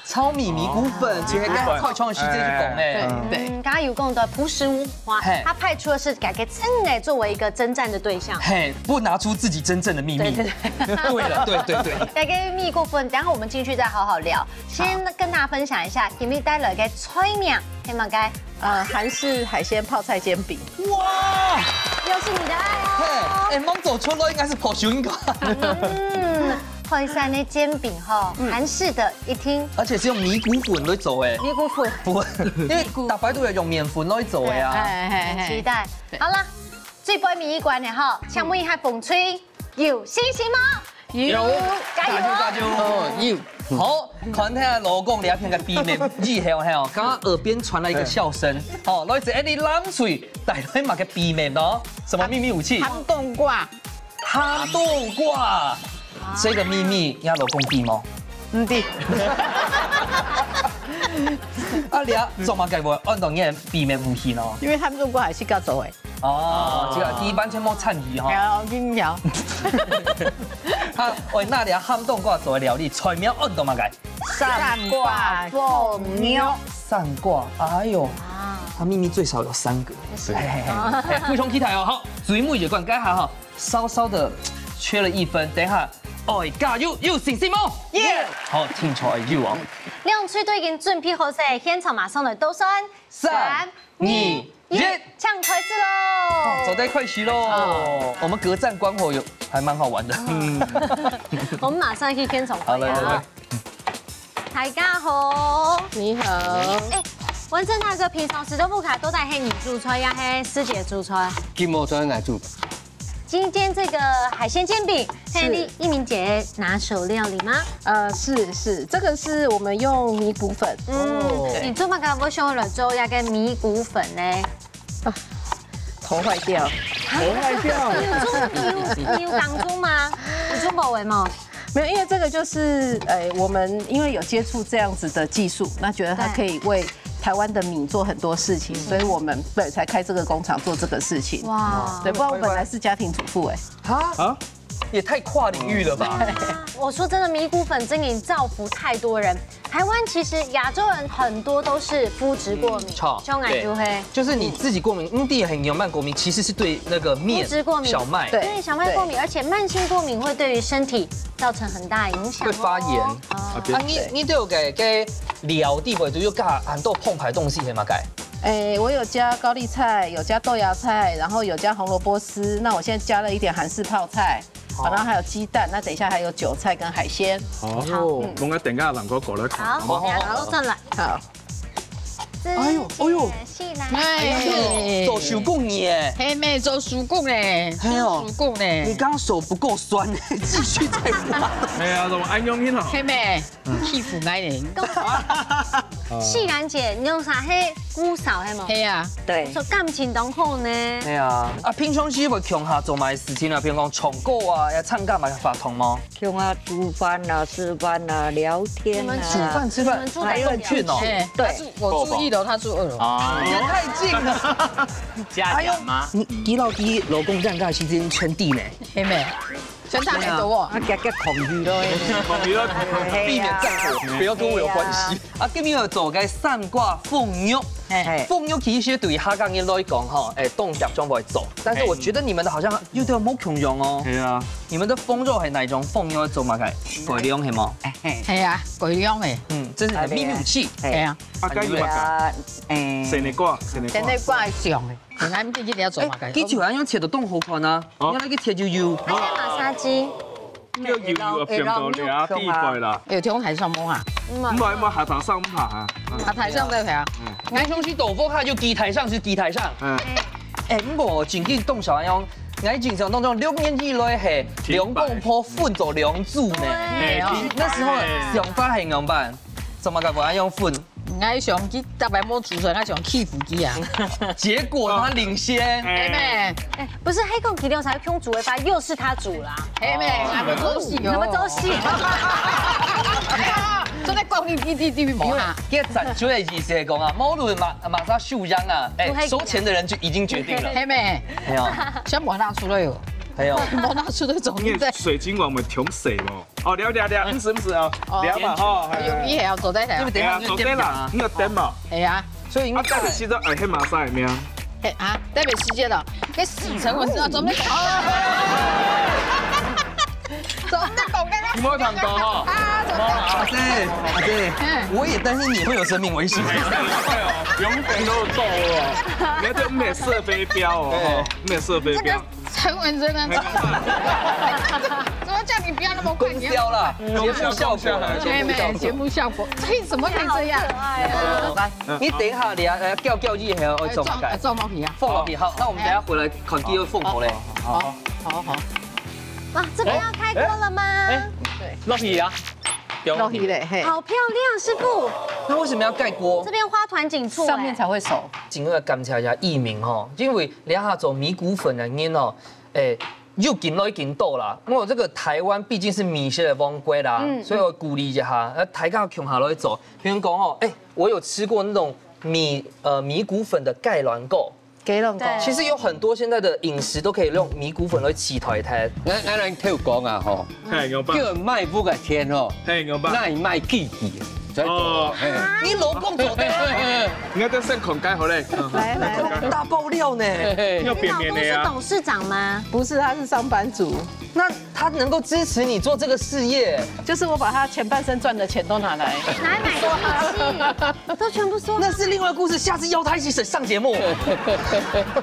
炒秘密菇粉，其實剛才開場的時間就講對咧，對，嗯，剛剛有講到樸實無華嘿，他派出的是改个真的作為一個征戰的對象。嘿，不拿出自己真正的秘密。對對對。對了，對對對。改个秘密菇粉，等一下我們進去再好好聊。先跟大家分享一下，今日帶來个菜名，係麼个？呃，韓式海鮮泡菜煎餅。哇，又是你的愛哦。嘿，哎，蒙走出來應該係破熊一個。嗯，海產个煎餅吼，韓式的一聽，而且係用秘密菇粉來做个，秘密菇粉。不，因為大家都係用麵粉來做个啊。哎哎很期待。好了，最尾尾一關了哈，請問一下紅隊，有信心嗎？有，加油哦！加油加油！哦，有。好，看下老公這片个秘密以後，嘿哦，剛剛耳邊傳來一個笑聲，哦，來自Andy藍隊帶來麼个秘密咯？什麼秘密武器？鹹冬瓜，鹹冬瓜。這個秘密，你老公知無？毋知。啊，你啊，做麼个會安到你个秘密武器呢？因為他們中國還是較早誒。哦，這個第一班全部參與哈。好，金條。好，喂，那你啊，喊凍瓜做个料理，菜名安到麼个？三瓜鳳肉。三瓜，哎呦，啊，他秘密最少有三個。是。嘿嘿嘿，嘿，非常期待哦。好，最尾一關，該下哈，稍稍的缺了一分，等一下，哎，加油，有信心嗎？耶！好，請出來，有哦。兩隊都已經準備好勢，現場馬上來倒算。三、二、一，請開始哦，咯！做得開始咯！我們隔戰關火有還蠻好玩的。嗯，我們馬上去現場看一下啊。好，來來來。大家好，你好。哎，文正大哥，平常時都毋係都在係你煮菜，也係師姐煮菜？今晡日來煮。 今天這個海鮮煎餅，是，是你一鳴姐拿手料理嗎？呃，是，是，這個是我們用米谷粉。嗯，哦，你做麼个會想來做這個米谷粉呢？啊，頭壞掉。頭壞掉。你有，你有，你有當中嗎？你做無為嗎？沒有，因為這個就是，呃，我們因為有接觸這樣子的技術，那覺得它可以為台灣的米做很多事情，所以我們，對，才開這個工廠做這個事情。哇，對，不然我本來是家庭主婦，哎。 哈？啊？也太跨領域了吧！我說真的，米谷粉真的造福太多人。台灣其實亞洲人很多都是麩質過敏，嗯，像𠊎就係。對，就是你自己過敏，你也很有慢過敏，其實是對那個麵、麩質過敏、小麥。對，小麥過敏，而且慢性過敏會對於身體造成很大影響哦。會發炎。啊，你，你都有給，給料理，就有加很多澎湃東西，係嘛，該？ 哎，我有加高麗菜，有加豆芽菜，然後有加紅蘿蔔絲。那我現在加了一點韓式泡菜，好，然後還有雞蛋。那等一下還有韭菜跟海鮮。好，嗯，等下冷哥哥來看，好，好不好？好，上來。好。哎呦，哎呦，是呢。哎，做手工藝耶。係咩，做手工誒，係哦，手工誒。你剛剛手不夠酸，繼續再挖。哎呀，怎麼恁樣呢？係咩？ 欺負𠊎呢。講，細蘭姐，你用啥？係牯嫂係無？係啊。對。說感情當好呢。係啊。啊，平常時會共下做麼个事情啊？比如講唱歌啊，也參加麼个活動嗎？共下煮飯啊，吃飯啊，聊天啊。你們煮飯吃飯，你們住在還有共下？哎，對。他住，我住一樓，他住二樓。啊，也太近了。家養嗎？哎呦，你，你老公這樣子時間全地呢？係咩？ 全差很多哦。啊，夾夾同意咯。同意咯，避免戰火，不要跟我有關係。啊，今日有做个三瓜鳳肉，嘿。鳳肉其實對客家人來講吼，誒，當常常會做，但是我覺得你們的好像有點無共樣哦。係啊。你們的鳳肉係哪一種鳳肉做麼个？改良係嗎？係啊，改良誒。嗯，這是你的秘密武器。係啊。啊，該有麼个？誒，生地瓜，生地瓜。生地瓜係上誒。 你看這個要做麼个？哎，佢就恁樣切到當好看啊，哦。你看佢切幼幼。馬殺雞。這个幼幼啊，放到這地方啦。有這種台上摸啊？毋係，毋係，下台上毋怕啊。下台上在台啊。嗯。𠊎想去豆腐，佢就地台上，係地台上。嗯。哎，毋過正經當少恁樣，𠊎印象當中六年以來係兩公婆分做兩組呢。對。那時候想法係仰般？做麼个會恁樣分？ 𠊎想佢逐擺無煮出來，𠊎想欺負佢啊。結果他領先。係咩？哎，不是，係講佢兩儕共煮个飯，又是他煮啦。係咩？啊，做戲哦。你們做戲。哎呀，正在講你，你，你，你無哈？因為這个戰術的意思係講啊，無論麼，麼儕輸贏啊，哎，輸贏啊。收錢的人就已經決定了。係咩？哎呀。先無拿出來哦。哎呦。無拿出來，總因為水晶碗毋係忒細哦。 哦，了，了，了，毋係，毋係哦，哦。了嘛，吼，哎。有，你還要坐在台啊？因為等一下就點名啊。哎，坐在啦，你有點嘛？哎呀。所以應該啊，但是其實，哎，係麼个名？哎，啊，特別時間了，該洗成文字啊，準備。準備講剛剛。你沒有講到哈？啊，準備。阿姐，阿姐，嗯。我也擔心你會有生命危險。不用等都走了，你看這毋係射飛鏢哦，對。吼，毋係射飛鏢。這個 陳文真啊，怎麼叫你不要那麼快？功效啦，節目效果啦，節目效果。妹妹，節目效果，這怎麼可以這樣？好可愛哦。來，你等一下，你要，呃，攪攪一下，哦，哎，做麼个？撞，哎，撞到皮啊。放落去，好，那我們等一下回來看第二放好嘞。好，好，好。哇，這邊要開鍋了嗎？哎，哎，對。落去啊。落去嘞，嘿。好漂亮，師傅。那為什麼要蓋鍋？這邊花團錦簇哎。上面才會熟。真个感謝一下藝明吼，因為這下做米谷粉个人哦， 哎，有緊來緊多啦，因為這個台灣畢竟是米食的王國啦，嗯，所以我鼓勵一下，呃，大家共下來做。比如講哦，哎，我有吃過那種米，呃，米谷粉的雞卵糕。雞卵糕。對。其實有很多現在的飲食都可以用米谷粉來取代它。咱，咱，咱聽有講啊，吼，嘿，有辦法。叫人賣屋个田吼，嘿，有辦法。那你賣記記，所以哦。嘿。你老公做的啊。你看這算孔蓋好嘞。嗯，來，來，來。大爆料呢。嘿，嘿。要扁扁的呀。你老公是董事長嗎？不是，他是上班族。那他能夠支持你做這個事業？就是我把他前半生賺的錢都拿來。拿來買機器，都全部說。那是另外故事，下次邀他一起上節目。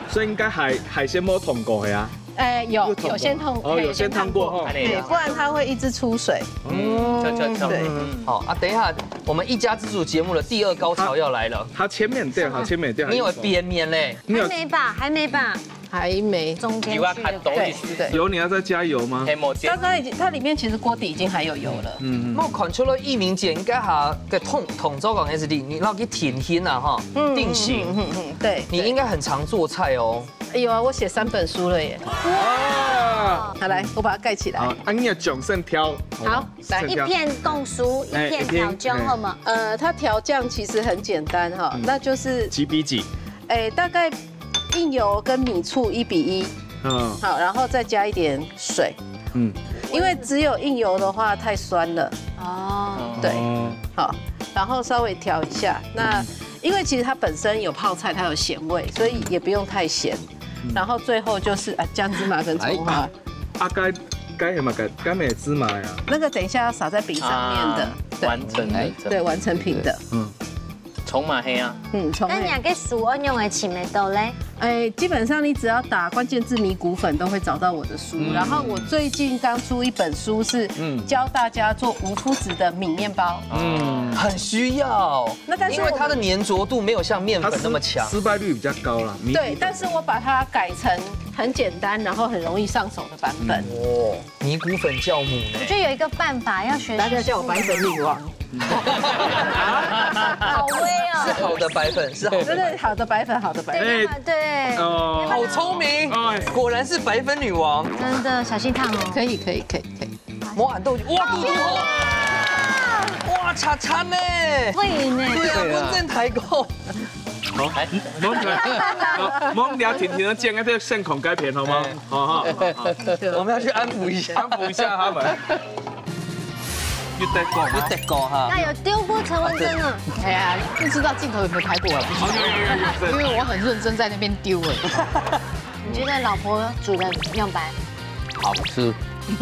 所以應該海，海鮮無燙過的啊？哎，有，有燙過。有先燙，哦，嘿，有先燙過，先燙過。哦。對，不然它會一直出水。嗯，哦。對。嗯。好啊，等一下，我們一家之煮節目的第二高潮要來了。好，前面，對，好，前面，對，你有扁面嘞？你有還沒吧？還沒吧？ 還沒。中間去的。有啊，看懂意思。對，對。油你要再加油嗎？黑毛尖。剛剛已經，它裡面其實鍋底已經還有油了。嗯，嗯。那看出來藝明姐應該哈，个動，動作講的是你，你要去定型啊哈，嗯，定型。嗯，嗯，嗯，嗯，對，你應該很常做菜哦。對。有啊，我寫三本書了耶。哇！好，來，我把它蓋起來。好，啊，你要掌聲挑。好，來。一片供書，哎，一片調醬，一片，哎。好嗎？呃，它調醬其實很簡單哈，嗯。那就是幾比幾？哎，大概 硬油跟米醋一比一。嗯。好，然後再加一點水。嗯。因為只有硬油的話太酸了。哦。對。哦。好，然後稍微調一下。那，嗯。因為其實它本身有泡菜，它有鹹味，所以也不用太鹹。嗯。然後最後就是，啊，薑、芝麻跟蔥花。哎。啊，該，該什麼？該，該沒芝麻呀？那個等一下要撒在餅上面的。啊，對。完成的。哎。對，完成品的。嗯。 蔥嘛，係啊。嗯，蔥類。該你个書愛用个尋得到咧？哎，基本上你只要打關鍵字米谷粉，都會找到我的書。嗯。然後我最近剛出一本書，是，嗯。教大家做無麩質的米麵包。嗯，很需要。那但是我們因為它的黏著度沒有像麵粉那麼強。它失，失敗率比較高啦，米谷粉。對，但是我把它改成很簡單，然後很容易上手的版本。嗯。哦。 米谷粉酵母呢？我覺得有一個辦法要學習。大家叫我白粉女王。好威哦。是好的白粉，是好的白粉。對，對，好的白粉，好的白粉。對，對，對。哎，哦。好聰明，哎。果然是白粉女王。真的，小心燙哦。可以，可以，可以，可以。摸俺豆腐，哇，嘟嘟好。哇，慘慘呢。會呢。對啊，對啊。溫正抬高。 好，來，𠊎等，好，𠊎等一下停停仔剪該片現場該片，好嗎？哎。好，好，好，好。我們要去安撫一下。安撫一下他們。有得講嗎？有得講哈。那有丟過陳文正啊？哎呀，不知道鏡頭有沒有拍過啊？不知道。哦，有，有，有，有，有。因為我很認真在那邊丟哎。你覺得老婆煮得怎麼樣吧？ 好吃，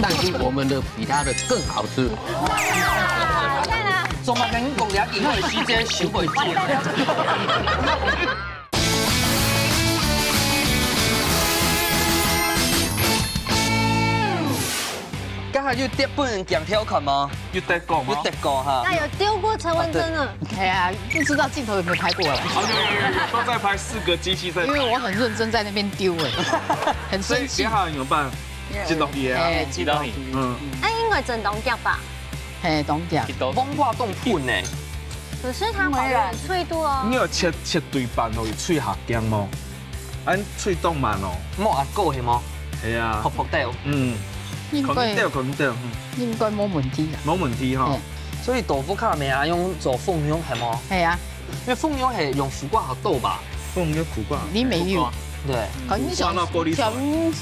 但是我們的比他的更好吃。完蛋了。做麼个你講了以後，時間收袂住。剛才有得分人講跳看嗎？有得講嗎？有得講哈。那有丟過陳文正啊？哎呀，不知道鏡頭有沒有拍過啊？哦，有，有，有，有，都在拍，四個機器在拍。因為我很認真在那邊丟哎，很生氣。所以接下來怎麼辦？ 一落去啊。哎，一落去。嗯。哎，應該真當遽吧？嘿，當遽。一落。風化凍粉呢？可是它保留有脆度哦。你要切，切對半哦，有脆下驚無？恁脆當慢哦。莫壓過係無？係啊。薄薄的哦。嗯。應該，可能掉，可能掉，嗯。應該無問題啦。無問題哈。嘿。所以豆腐卡咩啊，用做紅肉係無？係啊。因為紅肉係用苦瓜較多吧？紅肉苦瓜。你沒有。苦瓜。對。可能想，苦瓜那玻璃手。可能，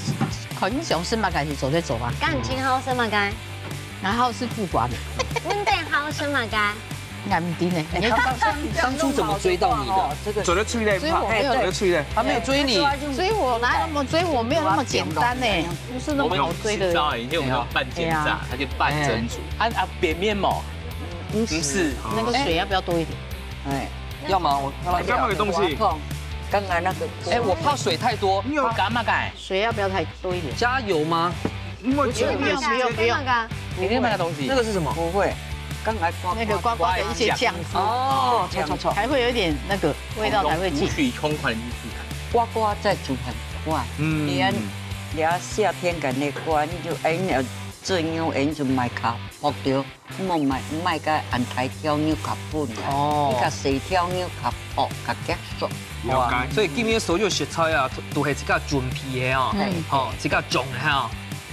可能想係麼个係做得做啊？感情好係麼个？然後係苦瓜的。你等好係麼个？俺毋知呢。哎，他當，當初怎麼追到你的？這個做得追嘞，所以我沒有，哎，做得追嘞。他沒有追你。所以我哪有那麼追？我沒有那麼簡單呢，不是那麼好追的。我們有十招啊，以前我們有半煎炸，哎呀。他就半蒸煮。哎。啊，啊，扁面嘛。不是。不是。那個水要不要多一點？哎。要嗎？我，我加那個東西。剛剛那個。哎，我怕水太多。你有加麼个？水要不要太多一點？加油嗎？我覺得沒有，沒有，沒有。你那個東西。那個是什麼？不會，剛才刮，那個刮刮的一些醬汁。哦，錯，錯，錯。還會有一點那個味道才會進。無水沖款的意思啊。刮刮再煮很快。嗯。你看，你要夏天趕那刮，你就，哎，你要做牛，哎，你就買卡，哦，對。 莫買，買个恁大條牛較分啊，哦。你較細條牛較薄，較結實。了解。所以今日所有食材啊，都，都係自家準備个哦。嗯。吼，自家種个吼。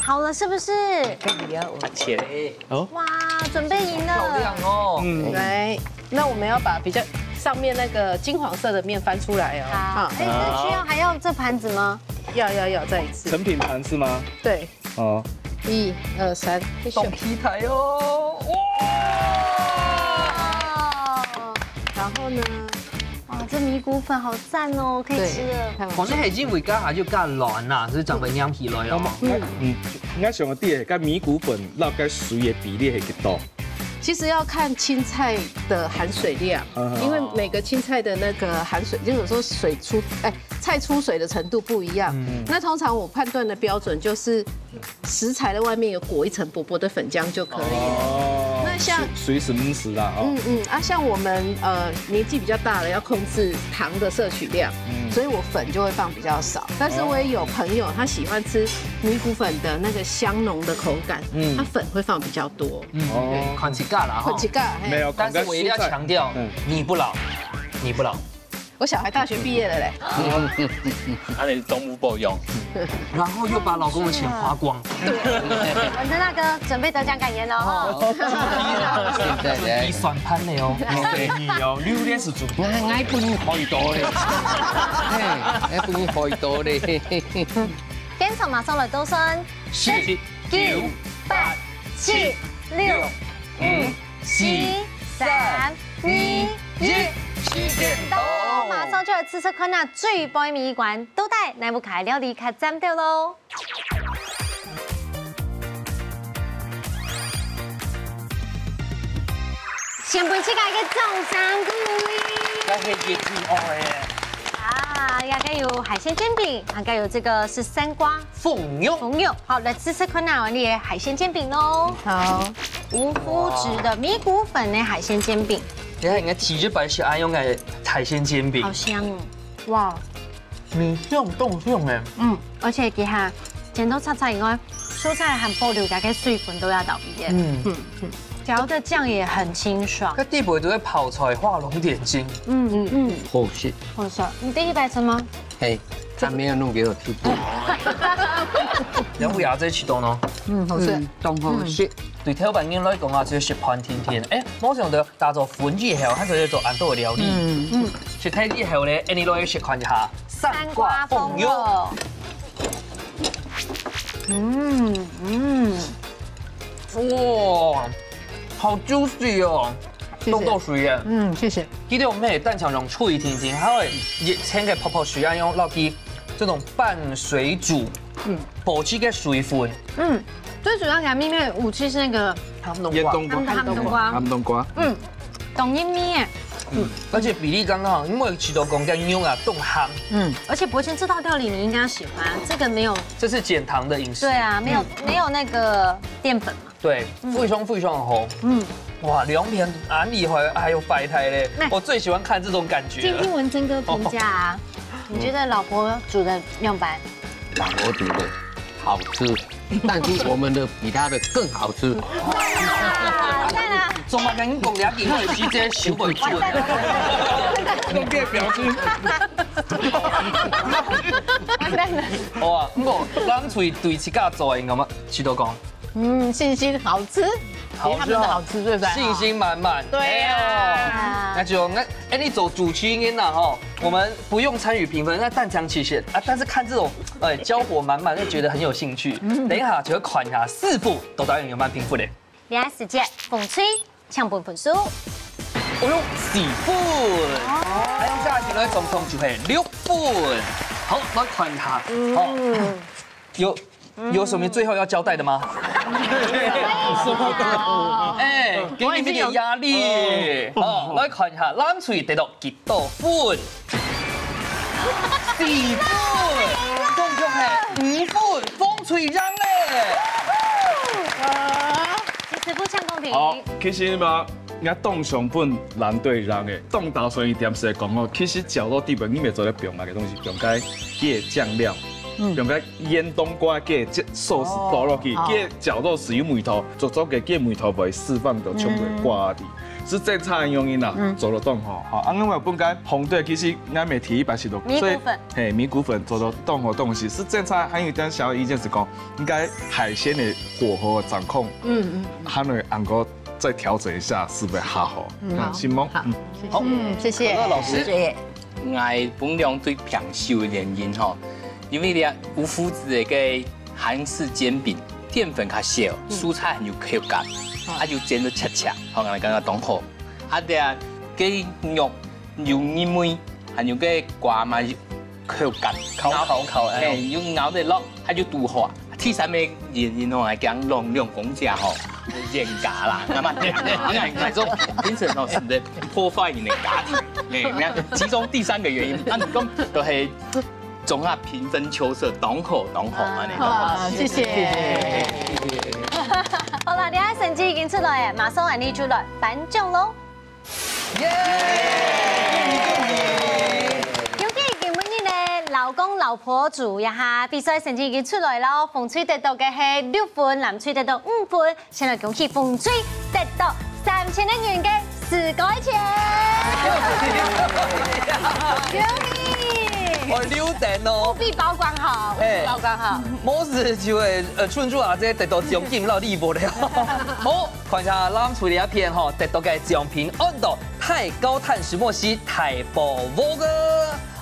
好了，是不是？切嘞，哇，準備贏了。漂亮哦。嗯，來，那我們要把比較上面那個金黃色的面翻出來哦。好，啊，哎，那需要還要這盤子嗎？要要要，再一次。成品盤是嗎？對，哦，一二三，動起來哦，哇！然後呢？哇，這米谷粉好讚哦，可以吃了。對，看我。可能係因為剛好就較軟啦，所以正會黏起來咯。嗯，嗯，應該想个對，該米谷粉落該水个比例係幾多？其實要看青菜的含水量，嗯。因為每個青菜的那個含水，就是說水出，哎，菜出水的程度不一樣。嗯。那通常我判斷的標準就是食材的外面有裹一層薄薄的粉漿就可以了。哦，那像水，水是毋使啦，哦。嗯，嗯，啊，像我們，呃，年紀比較大了，要控制糖的攝取量，嗯。所以我粉就會放比較少。但是我也有朋友，他喜歡吃米谷粉的那個香濃的口感，嗯。他粉會放比較多。嗯，哦。對，看自家啦，哈。看自家，嘿。沒有，但是我一定要強調，看該蔬菜。嗯。你不老，你不老。 我小孩大學畢業了嘞。啊，你是動物保養。然後又把老公的錢花光。對。文珍大哥，準備得獎感言了哦。哦。對，對。你算盤了哦。你哦，你有點是準備。我，我本來開刀嘞。嘿，我本來開刀嘞。現場馬上來倒算。十、九、八、七、六、五、四、三、二、一，時間到。馬上就來試試看啊，最尾一關，到底哪屋下料理較讚兜咯？先分自家一個掌聲鼓勵。該係一定愛个。啊，這個有海鮮煎餅，還有這個是三瓜 紅肉。紅肉，好，來試試看啊，你的海鮮煎餅咯。好。無麩質的米谷粉的海鮮煎餅。你看，你看，第一擺食恁樣个海鮮煎餅。好香哦。哇。米香當香欸。嗯，而且佢下煎到脆脆以外，蔬菜還保留佢个水分都要到位个。嗯。嗯，嗯。調的醬也很清爽。該底背都係泡菜、畫龍點睛。嗯，嗯，嗯。好食。好食。你第一擺食嗎？ 嘿，他沒有弄給我吃過。然後也在其中哦。嗯，好食。嗯，當好食。對頭擺人來講啊，就係食飯天天。欸，無想到打做粉以後，佢就做恁多个料理。嗯。嗯。食忒以後呢，恁樣來食看一下，三瓜紅肉。嗯，嗯。哇，好juicy哦。 謝謝。凍到水啊。嗯，謝謝。記得我們係單淨用炊定定，還有熱天个泡泡水啊，用落去這種半水煮，嗯。保持个水分。嗯，最主要佢裡面有，其實那個鹹冬瓜。鹹冬瓜。鹹冬瓜。嗯，當入味耶。嗯，而且比例剛剛好，因為其實講个肉啊，凍鹹。嗯，而且伯謙這道料理你應該要喜歡，這個沒有，這是減糖的飲食。對啊，沒有，嗯。沒有那個澱粉嘛。 對，嗯。非常非常好。嗯。哇，兩片恁厲害，還有白菜嘞，那我最喜歡看這種感覺了。聽聽文珍哥評價啊，你覺得老婆煮的樣般？老婆煮的好吃，但是我們的比她的更好吃。哇，讚啊！做麼个你講了以後，直接收回去了？你變表情。完蛋了。哇，毋過，冷水對自家做，應該嘛，是都講。 嗯，信心好吃，比他們的好吃，對不對？信心滿滿。對啊。哎呦，那就那，哎，你做主持人啦吼，我們不用參與評分，那單淨試食啊，但是看這種，哎，焦火滿滿，就覺得很有興趣。等一下就會看一下師傅到底有沒有評分嘞。戀愛時節，紅隊，請分分數。哦喲，四分。還有加起來總共就係六分。好，來看一下，好，有 有什麼最後要交代的嗎？哎，給你們點壓力。好，來看一下，冷水得到幾多分？四分，總共係五分，紅隊贏了。其實不像公平。好，其實嘛， 𠊎當想分藍隊贏个，當打算一點是講哦，其實絞肉底背你毋係做得放麼个東西，放該个醬料，嗯，放該醃冬瓜个這sauce倒落去，哦，好，个絞肉係有味道，做做个个味道會釋放到全部个瓜底，嗯，係正常个原因啦，嗯，做得當好。好，啊，另外分該紅隊其實𠊎也提一百十多，米谷粉，所以，嘿，米谷粉做得當好東西，係正常，還有一點小意見係講，應該海鮮个火候掌控，嗯嗯，還有能夠再調整一下，係不是較好？嗯，好，承蒙，好，嗯，謝謝，好，嗯，謝謝，老師，謝謝。 𠊎本來對平手个原因吼，因為呢，有麩質个該韓式煎餅，澱粉較少，嗯，蔬菜還有口感，哦，啊，就煎到脆脆，吼，𠊎感覺當好。啊，對啊，該肉有入味，還有該瓜嘛有口感，烤烤烤，哎，嘿，有咬得落。 啊，就堵好啊。第三个原因吼，還驚兩兩公尺吼，冤家啦，那麼那種平時吼，省得破壞你的家庭。哎，你看，其中第三个原因，啊，你講都係綜合平分秋色，當好當好啊，你懂嗎？好，謝謝。好了，你看成績已經出來了，馬上𠊎等就來頒獎囉。 耶！恭喜恭喜！恭喜今晡日呢，老公老婆組呀哈，比賽成績已經出來了，紅隊得到个係六分，藍隊得到五分。先來恭喜紅隊得到三千个銀个試改錢。恭喜！哦，六等哦。務必保管好，務必保管好。嘿。無事就會，呃，春珠啊，這得到獎金了，你無了。好。 看一下藍隊這片吼，得到个獎品，安到大高碳石墨烯大寶寶个。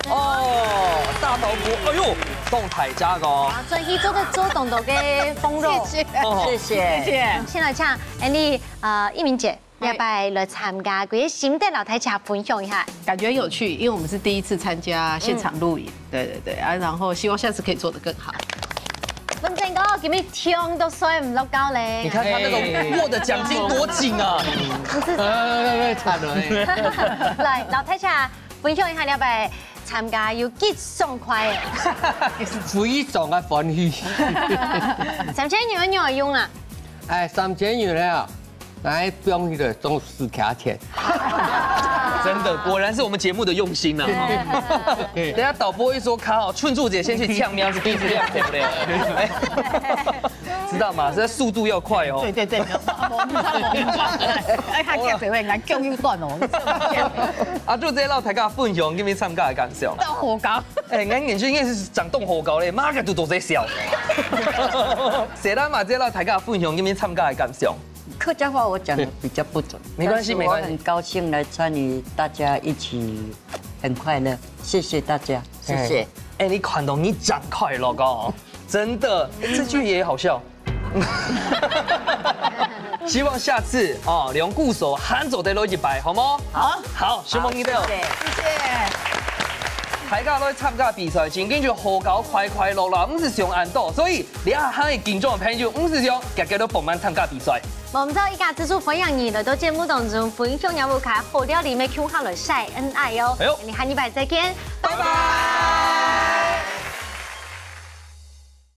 哦，大寶寶，哎喲，送大家个。啊，轉去做个做動作个豐肉。謝謝。哦。謝謝。謝謝。先來請，哎，你，呃，一鳴姐，嗨。要不要來參加，佢个心得摎大家分享一下？感覺很有趣，因為我們是第一次參加現場錄影。嗯。對對對，啊，然後希望下次可以做得更好。文正哥，今日痛到睡毋落覺咧。你看他那個握的獎金多緊啊！不是，哎，哎，哎，哎，慘了，哎。來，摎大家分享一下，你要不要參加有幾爽快的？非常个歡喜。三千元有用啊？哎，三千元了啊！ 來，放起來總是加錢。真的，果然是我們節目的用心啊。對。等下導播一說卡哦，春珠姐先去嗆，是第一次這樣子的。知道嗎？這速度要快哦。對對對，沒有錯，沒有錯，沒有錯。哎，他這樣子會，你看，夠又斷哦。啊，就這讓大家分享，今天參加的感想。到火高。哎，𠊎眼睛應該係長凍火高咧，媽个，都都在笑。誰來嘛？這讓大家分享，今天參加的感想。 客家話我講得比較不準，沒關係，但是我很高興來參與，大家一起很快樂，謝謝大家，謝謝。哎，你看到你真快樂哦，真的，哎，這句也好笑。希望下次哦，兩鼓手還做得落一擺，好嗎？好，好，承蒙你兜。好，謝謝。謝謝。大家來參加比賽，真緊就好搞，快快樂樂，毋使想恁多，所以 這下還係觀眾朋友，毋使想，遽遽都報名參加比賽。無毋著，一家之煮歡迎你來到節目當中，分享若屋下好料理，乜共下來晒恩愛哦。哎喲，你下禮拜再見，拜拜。